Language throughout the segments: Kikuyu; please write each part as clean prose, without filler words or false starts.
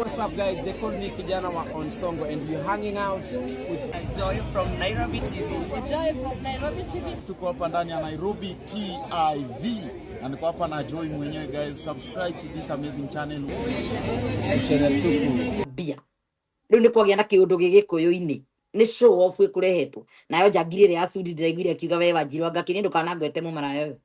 What's up, guys? They call me Kijana wa Onsongo, and we're hanging out with Joy from Nairobi TV. Joy from Nairobi TV. Tuko hapa ndani ya Nairobi TV na niko hapa na Joy mwenyewe guys. Subscribe to this amazing channel. Channel Tuku. Mbia rĩu nĩ kwagĩa na kĩũndũ gĩgĩkũyũ-inĩ nĩ show off ĩkũrehetwo nayo njangiri ĩrĩa ya Sudi ndĩraiguire akiuga we Wanjiru anga kĩrĩ ndũkanangwete mũmaraya ũyũ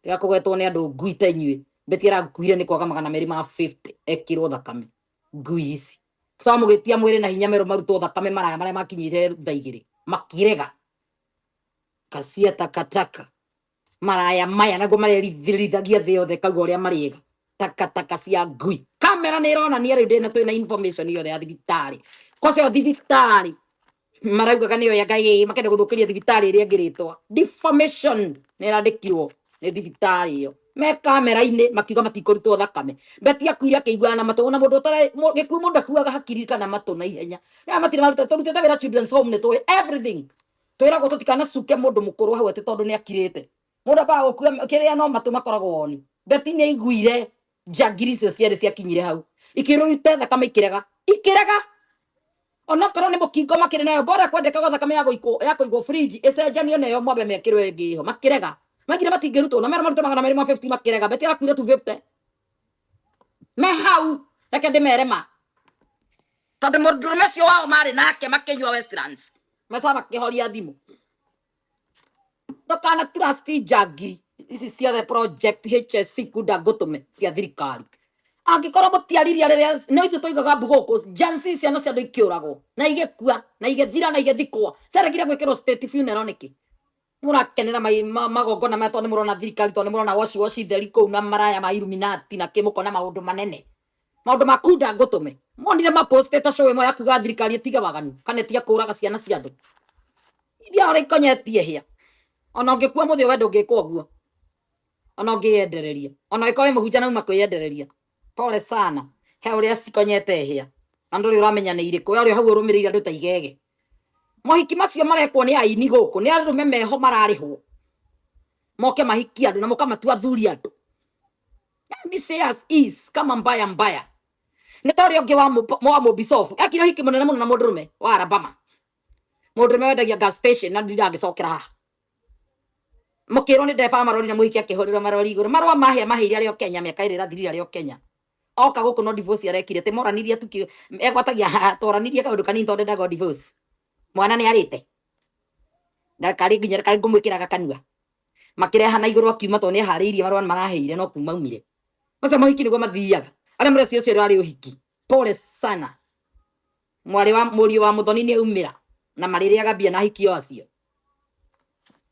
tiga kũgwetwo nĩ andũ ngui ta inyuĩ. Beti arakuire nĩ kwaga 250 ekĩrwo thakame ngui ici so mũgĩtia mwĩrĩ na hinya merũ marutwo thakame maraya marĩa makinyire thaa 2 makirega kacia takataka maraya maya naguo marerithĩrithagia thĩ yothe kauga ũrĩa marĩega takataka cia ngui. Kamera nĩ ĩronania rĩu ndĩna twĩna information yothe ya thibitarĩ kwacio thibitarĩ maraugaga nĩyo ya ngai makenda gũthũkĩria thibitarĩ ĩrĩa ĩngĩ rĩtwa defamation nĩ ĩrandĩkirwo nĩ thibitarĩ ĩyo me kamera-inĩ makiuga matikũrutwo thakame. Beti akuire akĩiguana na matũ ona mũndũ ũtarĩ gĩkuũ mũndũ akuaga hakiri kana matũ na ihenya na matirĩ maruta tũrutĩte wĩra children's home nĩ tũĩ everything twĩragwo tũtikanacuke mũndũ mũkũrũ hau atĩ tondũ nĩ akirĩte mũndũ ambaga gũkua kĩrĩa no matũ makoragwo oni. Beti nĩ aiguire njangiri icio cierĩ ciakinyire hau ikĩrute thakame ikĩrega ikĩrega onokorwo nĩ mũkingo makĩrĩ nayo bora kwendekaga thakame ya gũikwo ya kũigwo fridge ĩcenjanio nayo mwambe mekĩrwo ĩngĩ ĩho makĩrega maigire matingĩrutwo na mera marute 250 makĩrega. Beti arakuire 250 me hau reke ndĩmere ma tondũ mũndũrũme ũcio wao marĩ nake makĩnyua Westlands maca makĩhoria thimũ ndũkana trust njangiri ici ciothe project HSC kunda ngũtũme cia thirikari angĩkorwo mũtiaririe rĩrĩa no ithuĩ tũigaga mbu gũkũ jansi ciana cia andũ ikĩũragwo na igĩkua na igĩthira na igĩthikwo ciaregire gwĩkĩrwo state funeral nĩkĩ mũrakenera magongona maya tondũ nĩ mũrona thirikari tondũ nĩ mũrona washi washi theri kũu na maraya ma Illuminati na kĩ mũkona maũndũ manene maũndũ ma kunda ngũtũme monire mapostĩte show ĩmwe ya kuga thirikari ĩtige waganu kana ĩtige kũraga ciana cia andũ iria ũrĩa ikonyetie hĩa ona ũngĩkua mũthĩ we ndũngĩkwo ũguo ona ũngĩyendereria ona ũngĩkorwo wĩ mũhunjia na uma kwĩyendereria pole sana he ũrĩa cikonyete hĩa na ndũrĩ ũramenya nĩ irĩkũ we ũrĩa hau ũrũmĩrĩire andũ ta igege mohiki macio marekwo nĩ aini gũkũ nĩ arũme meho mararĩhwo moke mahikie andũ na mũkamatua athuri andũ. Yani say as is kama mbaya mbaya nĩ ta ũrĩa ũngĩ wa mũbicobu ekire ũhiki mũnene mũno na mũndũrũme wa Alabama mũndũrũme wendagia gas station na ndirangĩcokera haha mũkĩrwo nĩ ndereba wa marori na mũhiki akĩhũrĩrwo marori igũrũ marũa mahĩa mahĩire arĩ o Kenya mĩaka 2 ĩrathirire arĩ o Kenya oka gũkũ no divorce arekire tĩ moranirie tu egwatagia haha twaranirie kaũndũ kanini tondũ ndendaga divorce mwana nĩ arĩte ndakarĩ nginya karĩ ngũmwĩkĩraga kanua makĩreha na igũrũ akiuma tondũ nĩ aharĩirie marũa maraheire no kuma aumire macio mohiki nĩguo mathiaga arĩa mũreci ũcio ũrarĩ ũhiki pole sana mwarĩ wa mũriũ wa mũthoni nĩ aumĩra na marĩrĩaga mbia na ahiki o acio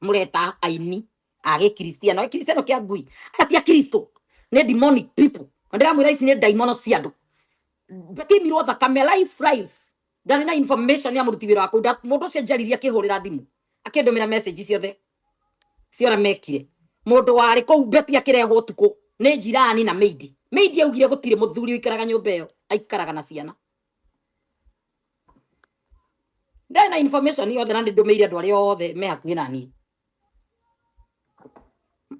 mũreta aini a gĩkristiano gĩkristiano kĩa ngui aya ti akristo nĩ demonic people na ndĩramwĩra ici nĩ ndaimono cia andũ batimirwo thakame life life ndarĩ na information ya mũruti wĩra wa kũu mũndũ ũcio njaririe akĩhũrĩra thimũ akĩndũmĩra message ciothe ciora mekire mũndũ warĩ kũu Beti akĩrehwo ũtukũ nĩ jirani na maid maid augire gũtirĩ mũthuri ũikaraga nyũmba ĩyo aikaraga na ciana ndarĩ na information yothe na nĩ ndũmĩire andũ arĩa othe me hakuhĩ na niĩ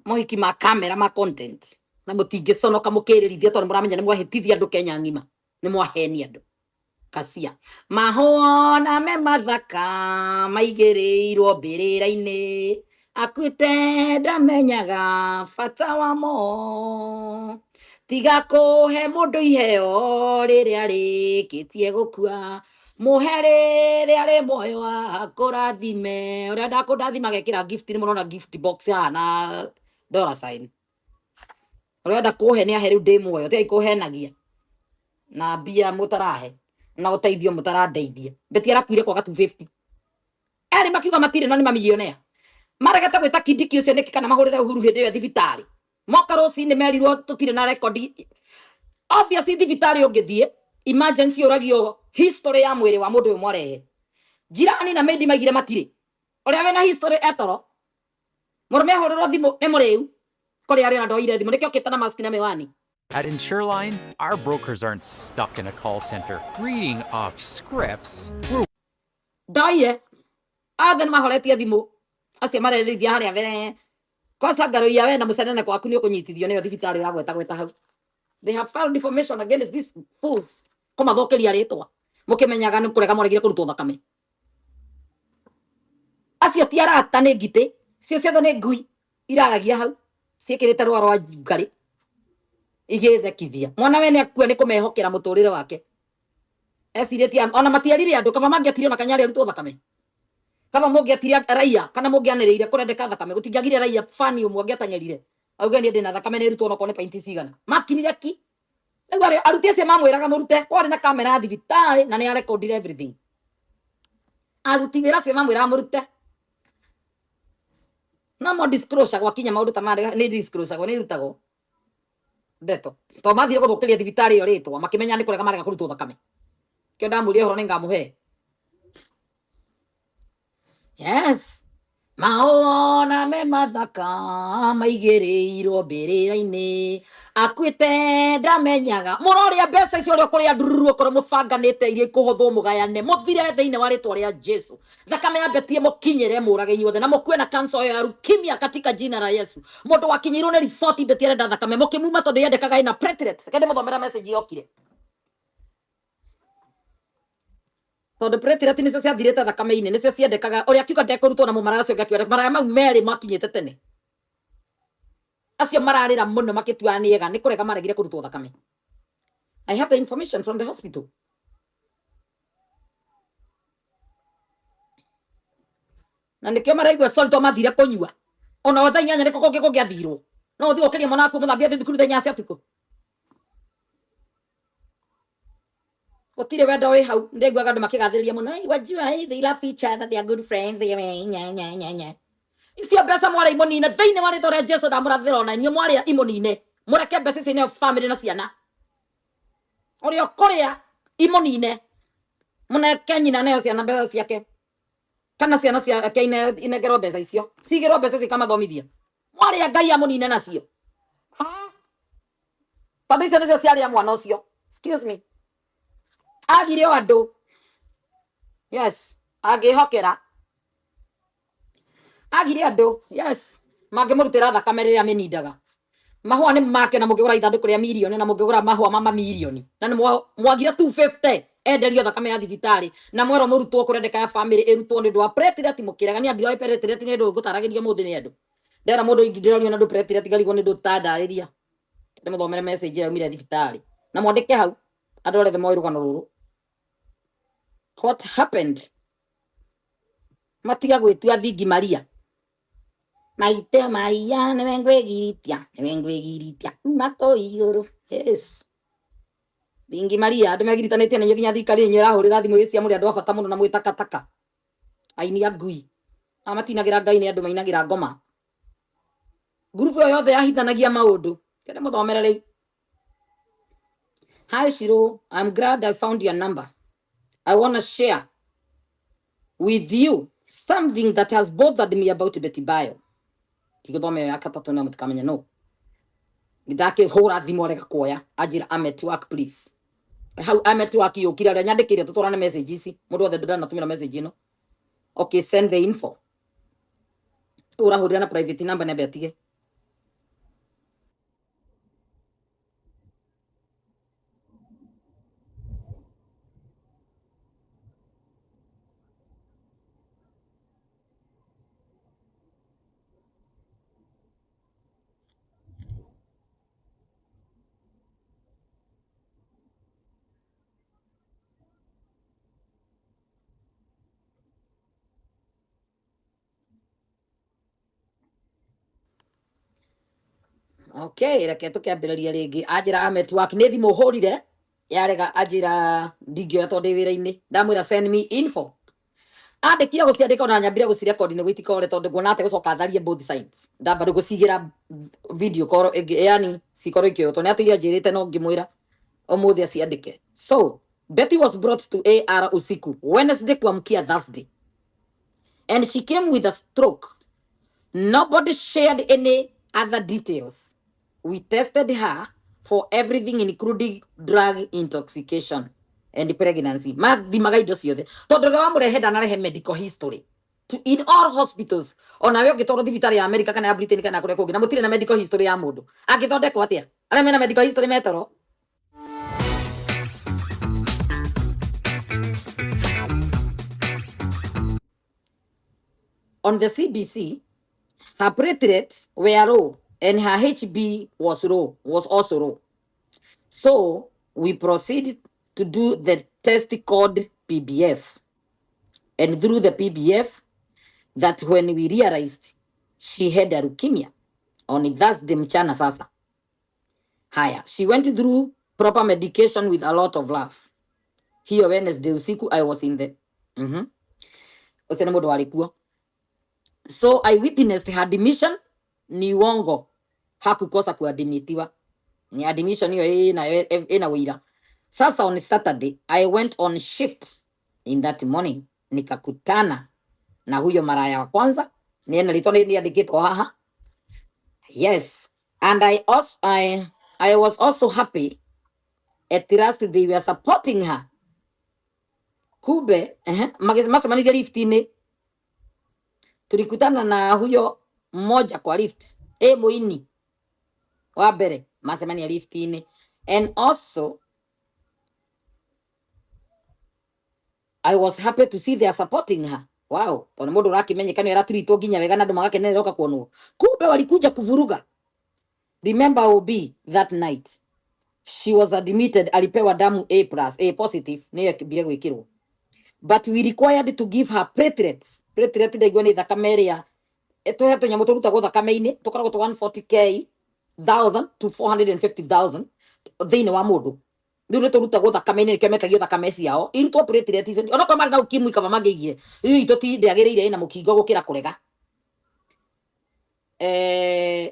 mohiki ma kamera ma content na mũtingĩconoka mũkĩrĩrithia tondũ mũramenya nĩ mwahĩtithia andũ Kenya ng'ima nĩ mwahenia andũ kacia mahũa na me mathaka maigĩrĩirwo mbĩrĩra-inĩ akuĩte ndamenyaga bata wamo tiga kũhe mũndũ iheo rĩrĩa arĩkĩtie gũkua mũhe rĩrĩa arĩ muoyo akũrathime ũrĩa ndakũndathima agekĩra gift nĩ mũrona gift box haha na dollar sign ũrĩa enda kũhe nĩ ahe rĩu ndĩ muoyo tigai kũhenagia na mbia mũtarahe na ũteithio mũtarandeithia Beti arakuire kwaga 250 erĩ makiuga matirĩ no nĩ mamilionea maregete gwĩta Kindiki ũcio nĩkĩ kana mahũrĩre Uhuru hĩndĩ ĩyo thibitarĩ moka rũcinĩ merirwo tũtirĩ na rekondi obviously thibitarĩ ũngĩthiĩ emergency ũragio history ya mwĩrĩ wa mũndũ ũyũ mwarehe jirani na maid maigire matirĩ ũrĩa wĩna history etoro mũrũme ahũrĩrwo thimũ nĩ mũrĩu kũrĩa arĩ na ndoire thimũ nĩkĩo okĩte na mask na miwani. At InsureLine, our brokers aren't stuck in a call center reading off scripts. We're Ndoire othe nĩ mahoretie thimũ acio marerithia harĩa mbere kosa ngaroia we na mũcenene kwaku nĩ ũkũnyitithio nĩyo thibitarĩ ũragweta gweta hau. They have filed information against these fools. Kũmathũkĩria rĩtwa. Mũkĩmenyaga nĩ kũrega mwaregire kũrutwo thakame. Acio ti arata nĩ ngitĩ, cio ciothe nĩ ngui iraragia hau ciĩkĩrĩte rũa rwa ngarĩ igĩthekithia. Mwana we nĩ akua nĩ kũmehokera mũtũrĩre wake. Ecirĩtie ona matiarire andũ kaba mangĩatire ona kanyarĩ arutwo thakame. Kaba mũngĩatire raia kana mũngĩanĩrĩire kũrendeka thakame gũtingĩagire raia fani ũmwe angĩateng'erire auge niĩ ndĩna thakame nĩ ĩrutwo onokorwo nĩ painti cigana. Makinire ki. Rĩu arĩa aruti acio mamwĩraga mũrute kwarĩ na kamera ya thibitarĩ na nĩ arekondire everything. Aruti wĩra acio mamwĩraga mũrute no mo disclosure gwakinya maũndũ ta maya nĩ disclosure nĩ irutagwo ndeto to mathire gũthũkĩria thibitarĩ ĩyo rĩtwa makĩmenya nĩ kũrega marega kũrutwo thakame kĩo ndamwĩrire ũhoro nĩ ngamũhe. Yes, maũona me mathaka maigĩrĩirwo mbĩrĩra-inĩ akuĩte ndamenyaga mũrorĩa mbeca icio ũrĩa ũkũrĩa ndururu okorwo mũbanganĩte iria ikũhũthwo mũgayane mũthire thĩinĩ wa rĩtwa rĩa Jesu. Thakame ya Betie mũkinyĩre mũrage inyuothe na mũkue na cancer ĩyo ya leukemia katika jina la Yesu. Mũndũ wakinyĩirwo nĩ riboti Betie arenda thakame mũkĩmuma tondũ yendekaga ĩna platelets. Reke ndĩmũthomera message yokire tondũ platelet nĩcio ciathirĩte thakame-inĩ nĩcio ciendekaga ũrĩa akiuga ndekũrutwo na mũmaraya ũcio ũngĩ akiuga maraya mau merĩ makinyĩte tene acio mararĩra mũno makĩtua nĩ ega nĩ kũrega maregire kũrutwo thakame. I have the information from the hospital. Na nĩkĩo maraigua sorry to mathire kũnyua ona o thaa inyanya nĩkũ kũngĩ kũngĩathirwo no ũthiĩ ũkĩrie mwana waku mũthambie athiĩ thukuru thaa inyanya cia ũtukũ. Gũtirĩ wendo wĩ hau ndĩguaga andũ makĩgathĩrĩria mũno, "Hey, wajua, hey, they love each other, they are good friends, they are nya nya nya nya." Icio mbeca mwarĩa imũnine thĩinĩ wa rĩtwa rĩa Jesu ndamũrathĩra ona inyuĩ mwarĩa imũnine mũreke mbeca icio ineo family na ciana ũrĩa ũkũrĩa imũnine mũneke nyina neo ciana mbeca ciake kana ciana ciake inengerwo mbeca icio cigĩrwo mbeca icio ikamathomithia mwarĩa Ngai amũnine nacio tondũ icio nĩcio ciarĩa mwana ũcio. Excuse me, agire o andũ yes angĩhokera agire andũ yes mangĩmũrutĩra thakame rĩrĩa mĩnindaga mahũa nĩ make na mũngĩgũra ithandũkũ rĩa mirioni na mũngĩgũra mahũa ma mamirioni na nĩ mwagire 250 enderio thakame ya thibitarĩ na mwerwo mũrutwo kũrendeka ya family ĩrutwo nĩ ũndũ wa platelet mũkĩrega nĩ andũ platelet nĩ ũndũ ngũtaragĩria mũthĩ nĩ andũ ndera mũndũ ingĩ ndĩrorio na ndũ platelet ngarigwo nĩ ndũ tandarĩria ndĩmũthomere message ĩrĩa yaumire thibitarĩ na mwandĩke hau andũ arĩa othe moĩ rũgano rũrũ. What happened? Matiga gwĩtua thingi Maria maite Maria nĩwe ngwĩgiritia nĩwe ngwĩgiritia kuma kũu igũrũ. Yes, thingi Maria andũ megiritanĩtie na inyuĩ nginya thirikari inyuĩ ĩrahũrĩra thimũ ĩcia mũrĩ andũ a bata mũno na mwĩ takataka aini a ngui aya matinagĩra Ngai nĩ andũ mainagĩra ngoma. Ngurubu ĩyo yothe yahithanagia maũndũ kende mũthomere rĩu. Hi Shiro, I'm glad I found your number. I want to share with you something that has bothered me about Betty Bayo. Tigũthoma ĩyo ya gatatũ na mũtikamenya no. Ndakĩhũra thimũ arega kuoya anjĩra I'm at work please. Hau I'm at work yũkire arĩa nyandĩkĩire tũtwarane message ici mũndũ wothe ndanatũmĩra message ĩno. Okay, send the info. Ũrahũrĩra na private number nĩambe atige. Okay, reke tũkĩambĩrĩria rĩngĩ. Anjĩra I'm at work nĩ thimũ hũrire yarega anjĩra ndingĩoya tondũ ndĩ wĩra-inĩ. Ndamwĩra send me info. Andĩkire gũciandĩka ona nyambire gũcirekondi nĩguo itikore tondũ nguona atĩ gũcoka tharie both sides. Ndamba rĩu gũcigĩra video call ĩngĩ yani cikorwo ikĩoywo tondũ nĩatũire anjĩrĩte no ngĩmwĩra ũmũthĩ aciandĩke. So Betty was brought to AR usiku Wednesday kuamkia Thursday and she came with a stroke. Nobody shared any other details. We tested her for everything including drug intoxication and pregnancy. Mathimaga indo ciothe tondũ ũrĩa wamũrehe ndanarehe medical history to in all hospitals onawe ũngĩtwarwo thibitarĩ ya America kana ya Britain kana kũrĩa kũngĩ na mũtirĩ na medical history ya mũndũ angĩthondekwo atĩa arĩa mena medical history metoro. On the CBC, her platelets were low and her HB was low, was also low. So we proceeded to do the test called PBF. And through the PBF, that when we realized she had a leukemia on Thursday mchana sasa. Haya, she went through proper medication with a lot of love. Hiyo Wednesday usiku I was in the Ũcio nĩ mũndũ warĩ kuo. So I witnessed her admission. Ni uongo, hakukosa kuadmitiwa. Ni admission hiyo ina wĩira. Sasa on Saturday I went on shift in that morning, nikakutana na huyo maraya wa kwanza, ni na rĩtwa nĩ rĩandĩkĩtwo haha. Yes, and I was also happy at last they were supporting her. Kumbe macemanirie lift-inĩ, tulikutana na huyo mmoja kwa lift, mũini wa mbere macemania lift-inĩ, and also I was happy to see they are supporting her. Wow, tondũ mũndũ ũrakĩmenyeka nĩ araturitwo nginya wega na andũ magakenerera oka kuonwo. Kumbe walikuja kuvuruga. Remember OB that night she was admitted, alipewa damu A plus, A positive nĩyo ĩkĩambire gwĩkĩrwo. But we required to give her platelets. Platelet ndaigua nĩ thakame ĩrĩa tũhe tũnyamũ tũrutagwo thakame-inĩ tũkoragwo tũ 140K thousand to 450,000 thĩinĩ wa mũndũ. Rĩu nĩ tũrutagwo thakame-inĩ, nĩkĩo metagio thakame ciao irutwo platelet icio. Onokorwo marĩ na ukimwi kaba mangĩigire rĩu itũ ti ndĩagĩrĩire ĩna mũkingo gũkĩra kũrega.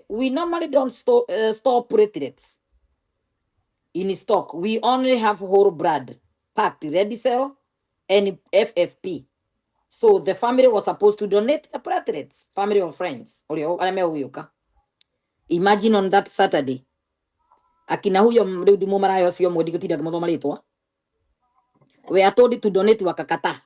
We normally don't store platelets in stock. We only have whole blood packed red cell and FFP. So the family was supposed to donate the platelets, family or friends. Ũrĩa arĩa megũgĩũka. Imagine on that Saturday, akina huyo rĩu ndimũ maraya ũcio ũmwe ndigũtinda ngĩmũthoma rĩtwa. We are told to donate, wakakataa.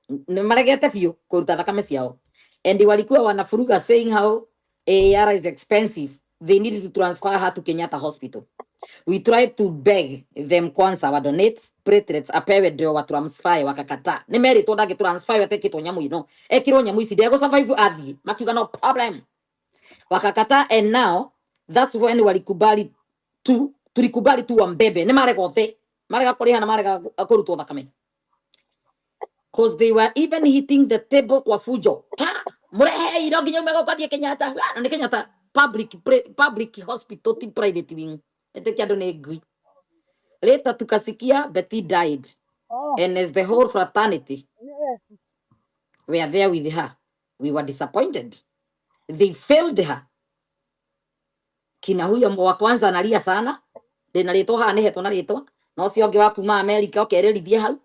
Nĩ maregete biũ kũruta thakame ciao. And walikuwa wanafuruga saying how AR is expensive. They needed to transfer her to Kenyatta Hospital. We tried to beg them kwanza wa donate platelets apewe ndio wa transfer, wakakataa. Nĩ merĩtwo ndangĩ transfer atekĩtwo nyamũ ĩno. Ekĩrwo nyamũ ici ndegũ survive athiĩ. Makiuga no problem. Wakakataa, and now that's when walikubali tu, tulikubali tu wambebe. Nĩ marega othe. Marega kũrĩha na marega kũrutwo thakame. 'Cause they were even hitting the table kwa fujo. Pa! Mũrehe iro nginya ume gũkũ athiĩ Kenyatta. Ah, na nĩ Kenyatta public hospital, ti private wing. Ĩtĩkia andũ nĩ ngui. Later tukasikia Betty died. And as the whole fraternity were there with her, we were disappointed. They failed her. Kina huyo wa kwanza analia sana. Ndĩna rĩtwa haha nĩhetwo na rĩtwa. Na ũcio ũngĩ wa kuma America ũkerĩrithie hau.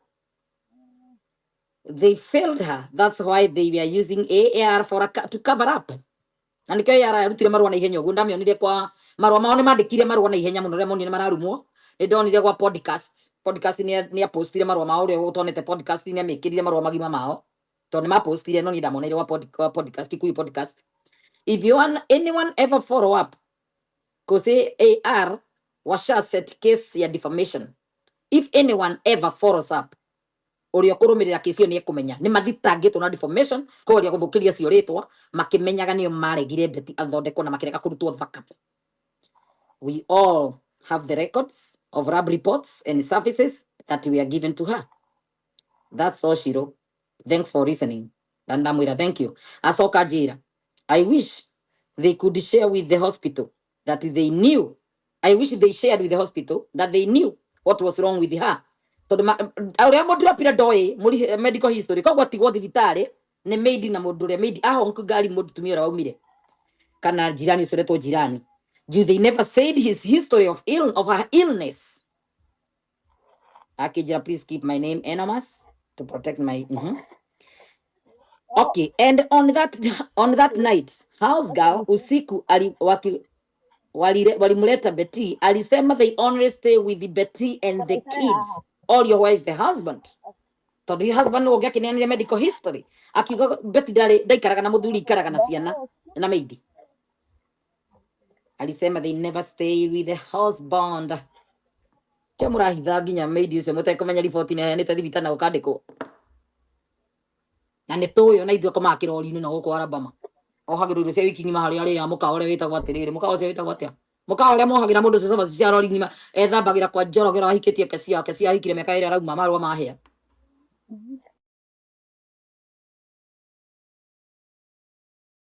They failed her. That's why they were using AAR to cover up. Na nĩkĩo AR yarutire marũa na ihenya ũguo. Ndamĩonire kwa marũa mao, nĩ mandĩkire marũa na ihenya mũno rĩrĩa monire nĩ mararumwo. Nĩ ndonire gwa podcast. Podcast nĩ apostire marũa mao, ũrĩa ũtonete podcast nĩ amĩkĩrire marũa magima mao. Tondũ nĩ mapostire, no niĩ ndamoneire kwa podcast, Kikuyu podcast. If you want anyone ever follow up, cause AR washa set case ya defamation. If anyone ever follows up, ũrĩa ũkũrũmĩrĩra kesi ĩyo nĩ ekũmenya nĩ mathitangĩtwo na defamation, kũgeria gũthũkĩria cio rĩtwa makĩmenyaga nĩo maregire Betty athondekwo na makĩrega kũrutwo thakame. We all have the records of lab reports and services that we are given to her. That's all, Shiro. Thanks for listening. Na ndamwĩra thank you. Acoka njĩra, I wish they could share with the hospital that they knew. I wish they shared with the hospital that they knew what was wrong with her. Tondũ ũrĩa mũndropire ndoĩ medical history, koguo atigwo thibitarĩ nĩ maid, na mũndũ ũrĩa maid ahonku ngari mũtumia ũrĩa waumire kana jirani ũcio ũretwo jirani juu they never said his history of her illness. Akĩnjĩra please keep my name anonymous to protect my Okay, and on that night, house girl usiku walimleta Betty, alisema they only stay with the Betty and the kids. All your, where is the husband? Tondũ husband nĩwe ũngĩakĩneanire medical history. Akiuga Betty ndarĩ ndaikaraga na mũthuri, ikaraga na ciana na maid. Alisema they never stay with the husband. Kĩo mũrahitha nginya maid ũcio mũtekũmenya riboti nĩ aheanĩte thibitarĩ na gũkandĩkwo. Na Na nĩ tũĩ ona ithuĩ akomaga kĩrori-inĩ na gũkũ Alabama. Ohagĩrwo irio cia wiki ng'ima harĩa arĩaga mũkawa ũrĩa wĩtagwo atĩrĩrĩ, mũkawa ũcio wĩtagwo atĩa? Mũkawa ũrĩa mohagĩra mũndũ ũcio cabaci cia rori ng'ima, ethambagĩra kwa Njoroge ũrĩa wahikĩtie Kesia, Kesia ahikire mĩaka ĩrĩa arauma marũa mahĩa.